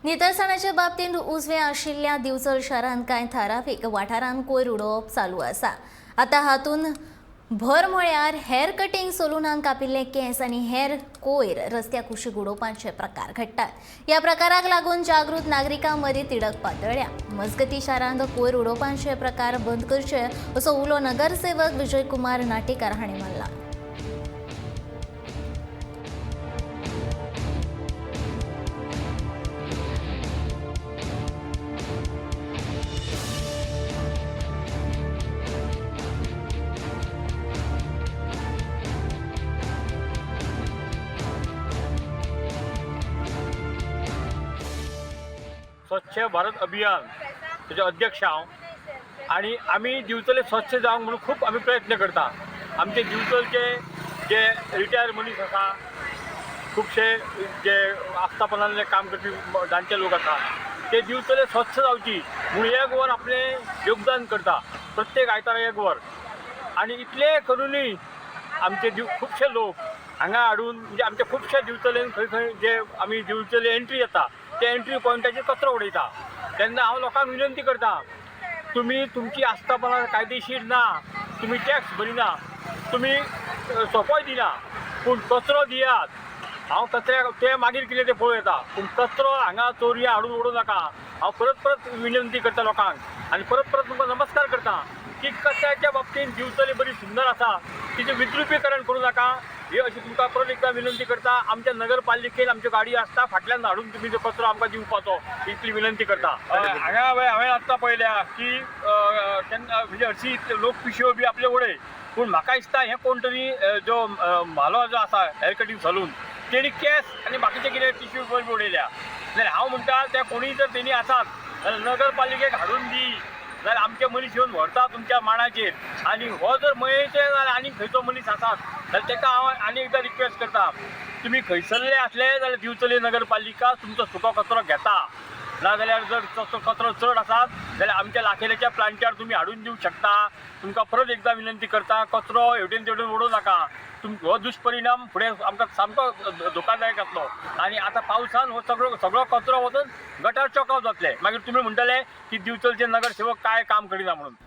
नितळसाणाच्या बाबतींत उजवे आशिल्ल्या दिवचल शारांत कांय थारावीक वाठारांत कोयर उडोवप चालू आसा. आतां हातूंत भर म्हळ्यार हेर कटिंग सलूनान कापिल्ले केंस आनी हेर कोयर रस्त्या कुशीक उडोवपाचे प्रकार घडटात. ह्या प्रकाराक लागून जागृत नागरिकां मदीं तिडक पातळ्ळ्या. मजगतीं शारांत कोयर उडोवपाचे प्रकार बंद करचे असो उलो नगरसेवक विजय कुमार नाटेकार हांणी मारला. स्वच्छ भारत अभियान तेजे अध्यक्ष हांव आनी आमी दिवचले स्वच्छ जावंक म्हणून खूब आमी प्रयत्न करता. आमचे दिवचलचे जे रिटायर मनीस आसा, खुबशे जे आस्थापनांतले काम करपी जाणटे लोक आसा, ते दिवचले स्वच्छ जावची म्हणून एक वर आपलें योगदान करता, प्रत्येक आयतारा एक वर. आनी इतलें करुनूय आमचे खुबशे लोक हांगा हाडून, म्हणजे आमचे खुबशे दिवचलेन खंय खंय जे आमी दिवचले एंट्री येता त्या एंट्री पॉयंटाचेर कचरो उडयता. तेन्ना हांव लोकांक विनंती करता, तुमी तुमची आस्थापनां कायदेशीर ना, तुमी टॅक्स भरिना, तुमी सोपोय दिना, पूण कचरो दियात. हांव कचऱ्याक ते मागीर कितें तें पळोवं येता, पूण कचरो हांगा चोरया हाडून उडोवं नाका. हांव परत परत विनंती करता लोकांक आनी परत परत तुमकां नमस्कार करता की कचऱ्याच्या बाबतींत दिवचले बरी सुंदर आसा, तिचें विद्रुपीकरण करूं नाका. ही अशी तुमकां परत एकदां विनंती करता. आमच्या नगरपालिकेन आमच्यो गाडयो आसता, फाटल्यान हाडून तुमी जो कचरो आमकां दिवपाचो, इतली विनंती करता. हांगा हांवें आत्तां पळयल्या की केन्ना म्हणजे हरशीं लोक पिशव्यो बी आपले उडय, पूण म्हाका दिसता हें कोण तरी जो म्हालो जो आसा हेअर कटींग सलून, तेणी केंस आनी बाकीचे कितें टिश्यू पेपर बी उडयल्या. जाल्यार हांव म्हणटा ते कोणूय जर तेणी आसात जाल्यार नगरपालिकेक हाडून दी, जाल्यार आमचे मनीस येवन व्हरता तुमच्या माणाचेर. आनी हो जर मयेचे जाल्यार आनी खंयचो मनीस आसात जाल्यार ताका हांव आनी एकदां रिक्वेस्ट करता, तुमी खंयसरले आसले जाल्यार दिवचले नगरपालिका तुमचो सुको कचरो घेता. नाजाल्यार जर तसो कचरो चड आसात जाल्यार आमच्या लाखेल्याच्या प्लांटार तुमी हाडून दिवंक शकता. तुमकां परत एकदां विनंती करता, कचरो हेवटेन तेवटेन उडोवं नाका. हो दुश्परिणाम फुडें आमकां सामको धोकादायक आसलो. आनी आतां पावसान हो सगळो सगळो कचरो वचून गटार चॉकआवट जातले, मागीर तुमी म्हणटले की दिवचलचे नगरसेवक काय काम करिना म्हणून.